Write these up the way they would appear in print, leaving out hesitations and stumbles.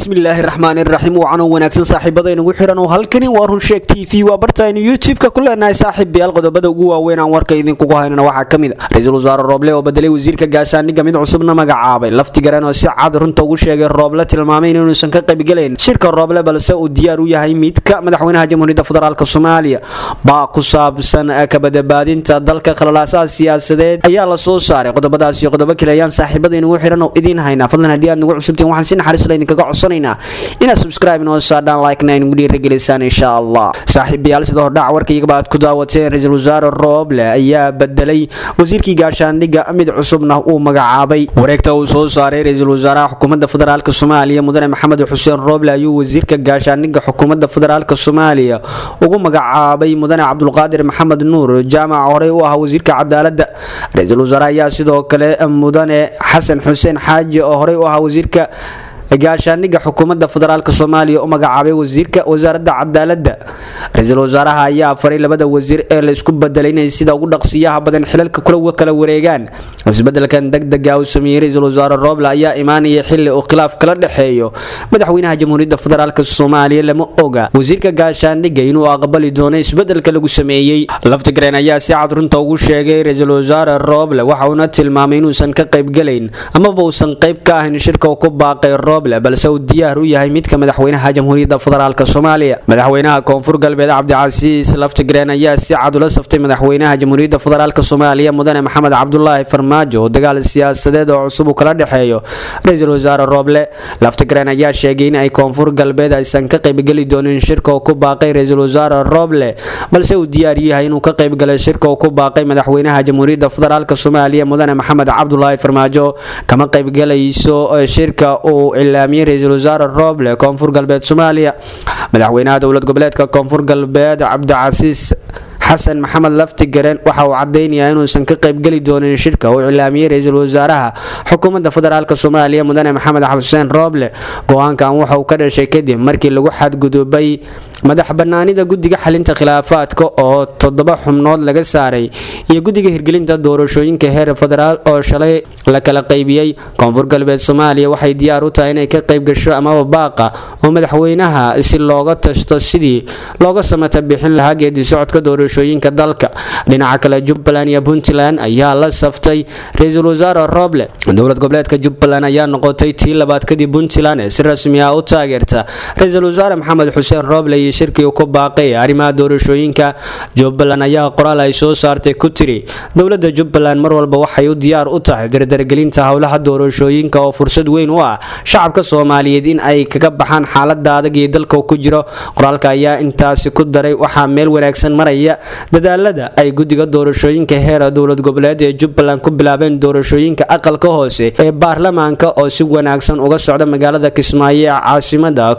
Bismillaahi raxmaani raxiim. Wacan oo wanaagsan saaxiibada inagu xiran oo halkani waa Runsheeg TV, waa barta aynu YouTube-ka ku leenahay. Saaxiibayaal, qodobada ugu waaweyn aan warka idinkugu haynana waxaa ka mid ah ra-iisul wasaare Rooble oo bedelay wasiirka gaashaandhigga, mid cusubna magacaabay. Laftigaran oo si cad runta ugu sheegay Rooble, tilmaamay inuusan ka qaybgelayn shirka Rooble, balse uu diyaar u yahay midka madaxweynaha Jamhuuriyadda Federaalk Soomaaliya. Baa ku saabsan kabadabaadinta dalka khalalaasaha siyaasadeed ayaa la soo saaray. Qodobadaas iyo qodobo kale ayaan saaxiibada inagu xiran oo idiin haynaa. Fadlan, haddii aad nagu cusubtiin, waxaan si naxariis la idinkaga codsanaynaa inaad subscribe noo saadhaan, like-na inagu dhiirigelisaan, insha Allah. Saaxiibayaal, sida hordhac warkaygaba aad ku daawateen, ra-iisul wasaare Rooble ayaa bedelay wasiirkii gaashaandhigga, mid cusubna uu magacaabay. Wareegta uu soo saaray ra-iisul wasaaraha xukuumadda federaalk Soomaaliya, mudane Maxamed Xuseen Rooble, ayuu wasiirka gaashaandhigga xukuumadda federaalk Soomaaliya ugu magacaabay mudane Cabdulqaadir Maxamed Nuur Jaamac, horey u ahaa wasiirka cadaaladda. Ra-iisul wasaare ayaa sidoo kale mudane Xasan Xuseen Xaaji, oo horey u ahaa wasiirka gaashaandhigga xukuumadda federaalk Soomaaliya, u magacaabay wasiirka wasaaradda cadaaladda. Ra-iisul wasaaraha ayaa faray labada wasiir ee laysku bedelay inay sida ugu dhaqsiyaha badan xilalka kula kala wareegaan. Isbedelkan degdega uu sameeyey ra-iisul wasaare Rooble ayaa imaanaya xili uu khilaaf kala dhexeeyo madaxweynaha Jamhuuriyadda Federaalk Soomaaliya. Lama oga wasiirka gaashaandhigga inuu aqbali doono isbedelka lagu sameeyey. Laftigreen ayaa si cad runta ugu sheegay ra-iisul wasaare Rooble, waxa uuna tilmaamay inuusan ka qaybgelayn amaba uusan qayb ka ahayn shirka uu ku baaqay Rooble, balse uu diyaar u yahay midka madaxweynaha Jamhuuriyadda Federaalk Soomaaliya. Madaxweynaha Koonfur Galbeed Cabdicasiis Laftigreen ayaa si cad ula saftay madaxweynaha Jamhuuriyadda Federaalk Soomaaliya, mudane Maxamed Cabdulaahi Farmaajo, oo dagaal siyaasadeed oo cusub uu kala dhexeeyo ra-iisul wasaare Rooble. Laftigreen ayaa sheegay in ay Koonfur Galbeed aysan ka qaybgeli doonin shirka uu ku baaqay ra-iisul wasaare Rooble, balse uu diyaar yahay inuu ka qaybgalay shirka uu ku baaqay madaxweynaha Jamhuuriyadda Federaalk Soomaaliya, mudane Maxamed Cabdulaahi Farmaajo. Kama qaybgalayso shirka uu ilaamiyey ra-iisul wasaare Rooble Koonfur Galbeed Soomaaliya. Madaxweynaha dowlad goboleedka Koonfur Galbeed Cabdicasiis Xasan Maxamed Laftigareen waxa uu cadeynayaa inuusan ka qaybgeli doonin shirka uu cilaamiyey ra-iisul wasaaraha xukuumadda federaalk Soomaaliya, mudane Maxamed Xuseen Rooble. Go-aankan waxa uu ka dhashay kadib markii lagu xadgudubay madax banaanida guddiga xalinta khilaafaadka oo 7 xubnood laga saaray iyo guddiga hirgelinta doorashooyinka heer federaal oo shalay la kala qaybiyey. Koonfur Galbeed Soomaaliya waxay diyaar u tahay inay ka qayb gasho amaba baaqa oo madaxweynaha si looga tashto sidii looga samata bixin lahaa geedi socodka doorashooyinka dalka. Dhinaca kale, Jubbaland iyo Puntland ayaa la saftay ra-iisul wasaare Rooble. Dowlad goboleedka Jubbaland ayaa noqotay tii labaad kadib Puntland ee si rasmi ah u taageerta ra-iisul wasaare Maxamed Xuseen Rooble iyo shirkii ku baaqay arrimaha doorashooyinka. Jubbaland ayaa qoraal ay soo saartay ku tiri: "Dowladda Jubbaland mar walba waxay u diyaar u tahay dardargelinta howlaha doorashooyinka oo fursad weyn u ah shacabka Soomaaliyeed in ay kaga baxaan xaalada adag ee dalka ku jiro." Qoraalka ayaa intaasi ku daray: "Waxaa meel wanaagsan maraya dadaalada ay guddiga doorashooyinka heer dowlad goboleed ee Jubbaland ku bilaabeen doorashooyinka aqalka hoose ee baarlamaanka oo si wanaagsan uga socda magaalada Kismaayo ee caasimada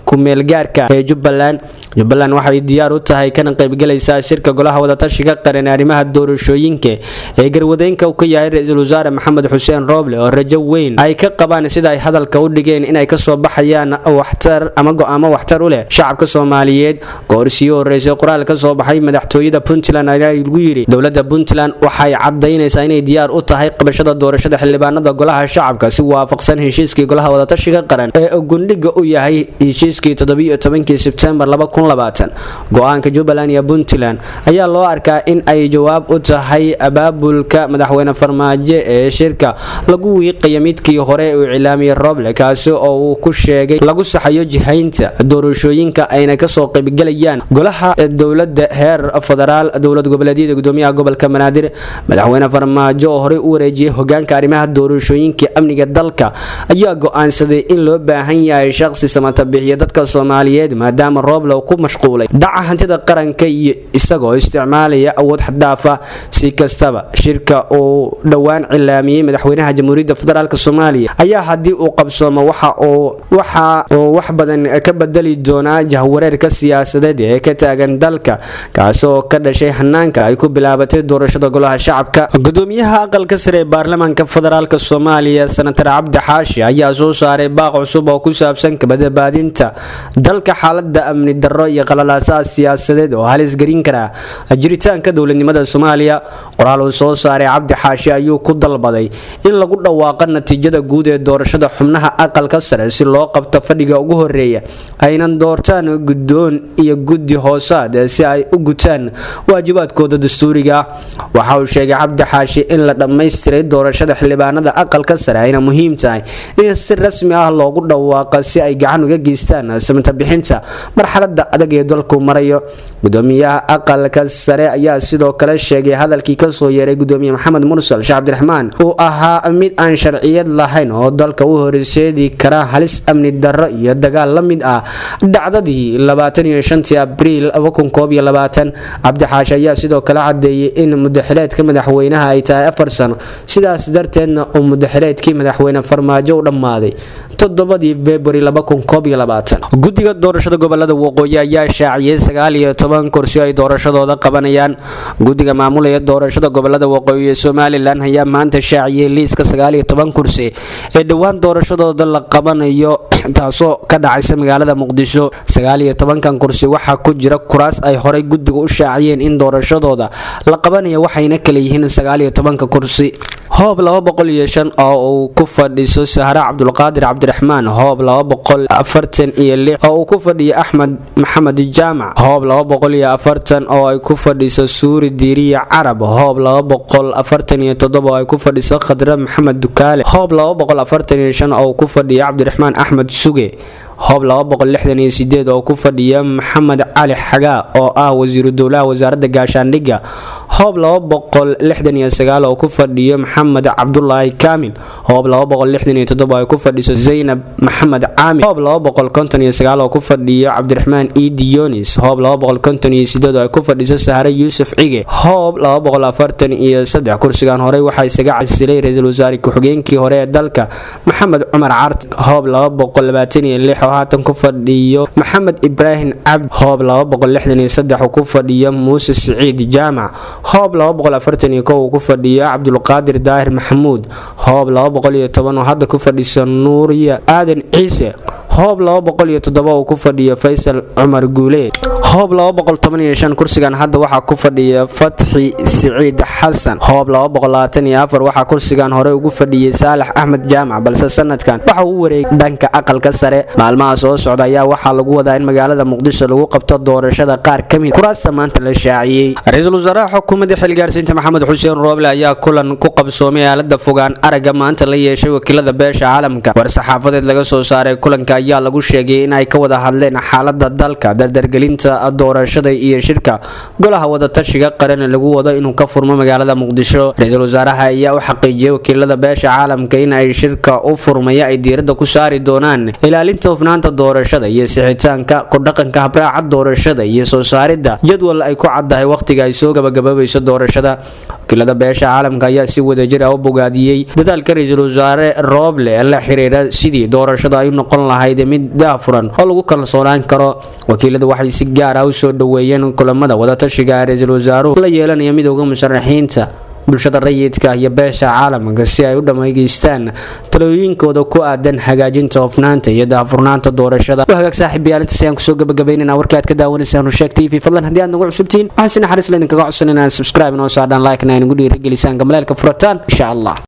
kumeelgaarka ee Jubbaland. Jubbaland waxay diyaar u tahay kana qaybgalaysaa shirka golaha wadatashiga qaran arrimaha doorashooyinka ee garwadeenka ka yahay ra-iisul wasaare Maxamed Xuseen Rooble, oo rajo weyn ay ka qabaan," sida ay hadalka u dhigeen, inay kasoo baxayaan waxtar ama go-aamo waxtar u leh shacabka Soomaaliyeed. Goor sii horeysay, qoraal ka soo baxay madaxtooyada Puntland ayaa lagu yiri: "Dowladda Puntland waxay cadaynaysaa inay diyaar u tahay qabashada doorashada xildhibaanada golaha shacabka si waafaqsan heshiiskii golaha wadatashiga qaran ee gundhiga u yahay heshiiskii 17-kii Sebtembar 2020." Go-aanka Jubbaland iyo Puntland ayaa loo arkaa in ay jawaab u tahay abaabulka madaxweyne Farmaajo ee shirka lagu wiiqayo midkii hore uu cilaamiyey Rooble, kaasi oo uu ku sheegay lagu saxayo jihaynta doorashooyinka, ayna kasoo qaybgalayaan golaha dowladda heer federaal, dowlad goboleedyada, gudoomiyaha gobolka Banaadir. Madaxweyne Farmaajo oo horey u wareejiyay hogaanka arrimaha doorashooyinka amniga dalka ayaa go-aansaday in loo baahan yahay shaqsi samata bixiya dadka Soomaaliyeed, maadaama Rooble ku mashquulay dhaca hantida qaranka iyo isagoo isticmaalaya awood xaddaafa. Si kastaba, shirka uu dhowaan cilaamiyey madaxweynaha Jamhuuriyadda Federaalk Soomaaliya ayaa haddii uu qabsoomo waxa uu wax badan ka bedeli doonaa jahwareerka siyaasadeed ee ka taagan dalka, kaasoo ka dhashay hanaanka ay ku bilaabatay doorashada golaha shacabka. Gudoomiyaha aqalka sare ee baarlamaanka federaalk Soomaaliya, senatar Cabdi Xaashi, ayaa soo saaray baaq cusub oo ku saabsan kabadabaadinta dalka xaalada amni. amni darro iyo qalalaasaha siyaasadeed oo halis gelin kara jiritaanka dowladnimada Soomaaliya. Qoraal uu soo saaray Cabdi Xaashi ayuu ku dalbaday in lagu dhawaaqo natiijada guud ee doorashada xubnaha aqalka sare si loo qabto fadhiga ugu horeeya, aynan doortaan guddoon iyo guddi hoosaad si ay u gutaan waajibaadkooda dastuuriga ah. Waxa uu sheegay Cabdi Xaashi in la dhammaystiray doorashada xildhibaanada aqalka sare, ayna muhiim tahay in si rasmi ah loogu dhawaaqa si ay gacan uga geystaan samata bixinta marxalada adag ee dalku marayo. Gudoomiyaha aqalka sare ayaa sidoo kale sheegay hadalkii kasoo yeeray gudoomiye Maxamed Mursal Sheekh Cabdiraxmaan uu ahaa mid aan sharciyad lahayn oo dalka u horseedi kara halis amni darro iyo dagaal la mid ah dhacdadii 25 Abriil 2021. Cabdi Xaashi ayaa sidoo kale cadeeyay in mudaxileedka madaxweynaha ay tahay 4 sano, sidaas darteedna uu mudaxileedkii madaxweyne Farmaajo u dhammaaday 7dii February 2021. Guddiga doorashada gobolada waqooyi ayaa shaaciyay 19 kursi ay doorashadooda qabanayaan. Guddiga maamulaya doorashada gobolada waqooyi ee Somaliland ayaa maanta shaaciyay liiska 19 kursi ee dhowaan doorashadooda la qabanayo, taasoo ka dhacaysa magaalada Muqdisho. 19kan kursi waxaa ku jira kuraas ay horey guddiga u shaaciyeen in doorashadooda la qabanayo, waxayna kala yihiin 19ka kursi: Hoob 205 oo uu ku fadhiso Sahre Cabdulqaadir Cabdiraxmaan, Hoob 246 oo uu ku fadhiyo Axmed Maxamed Jaamac, Hoob 240 oo ay ku fadhiso Suuri Diiriya Carab, Hoob 247 oo ay ku fadhiso Khadre Maxamed Dukaale, Hoob 245 oo uu ku fadhiyo Cabdiraxmaan Axmed Suge, Hoob 268 oo ku fadhiya Maxamed Cali Xagaa oo ah wasiiru dowlaha wasaaradda gaashaandhigga, Hoob 269 oo ku fadhiyo Maxamed Cabdulaahi Kaamil, Hoob 267 oo ay ku fadhiso Zaynab Maxamed Caamil, Hoob 259 oo ku fadhiyo Cabdiraxmaan Iidi Yonis, Hoob 258 oo ay ku fadhiso Sahre Yuusuf Cige, Hoob 243. Kursigan horey waxaa isaga casilay ra-iisul wasaare ku-xigeenkii hore ee dalka Maxamed Cumar Cart. Hoob 226 oo haatan ku fadhiyo Maxamed Ibraahim Cabdi, Hoob 263 oo ku fadhiyo Muuse Siciid Jaamac, Hoob 241 uu ku fadhiyo Cabdulqaadir Daahir Maxamuud, Hoob 210 oo hadda ku fadhiso Nuuriya Aadan Ciise, Hoob 207 uu ku fadhiyo Faysal Cumar Guuleed, Hoob 215. Kursigan hadda waxaa ku fadhiya Fatxi Siciid Xasan. Hoob 224 waxaa kursigan hore ugu fadhiyey Saalax Axmed Jaamac, balse sanadkan waxa uu wareegay dhanka aqalka sare. Maalmaha soo socda ayaa waxaa lagu wadaa in magaalada Muqdisho lagu qabto doorashada qaar ka mid kuraasta maanta la shaaciyey. Ra-iisul wasaaraha xukuumadda xilgaarsiinta Maxamed Xuseen Rooble ayaa kulan ku qabsoomay aalada fogaan aragga maanta la yeeshay wakiilada beesha caalamka. War-saxaafadeed laga soo saaray kulanka ayaa lagu sheegay in ay ka wada hadleen xaalada dalka, dardargelinta doorashada iyo shirka golaha wadatashiga qaran lagu wado inuu ka furmo magaalada Muqdisho. Ra-iisul wasaaraha ayaa u xaqiijiyay wakiilada beesha caalamka in ay shirka u furmaya ay diiradda ku saari doonaan ilaalinta hufnaanta doorashada iyo sixitaanka ku dhaqanka habraaca doorashada iyo soo saaridda jadwal ay ku caddahay wakhtiga ay soo gabagababayso doorashada. Wakiilada beesha caalamka ayaa si wadajir ah u bogaadiyey dadaalka ra-iisul wasaare Rooble la xiriira sidii doorashada ay u noqon lahayd mid daafuran oo lagu kalsoonaan karo. Wakiiladu waxay si gaar ah u soo dhoweeyeen kulamada wadatashiga ra-iisul wasaaruhu la yeelanaya midowda musharaxiinta, bulshada rayidka iyo beesha caalamka si ay u dhammaystaan talooyinkooda ku aadan hagaajinta hofnaanta iyo daahfurnaanta doorashada. Waa hagaag, saaxiibayaal, intaas ayaan kusoo gabagabaynayna warka aad ka daawanaysaan Rusheeg TV. Fadlan haddii aad nagu cusubtihiin, waxaan si naxariis la idinkaga codsan inaan subscribe inoo saadhaan, like na inagu dhiirigelisaan, gamaleelka furataan, insha Allah.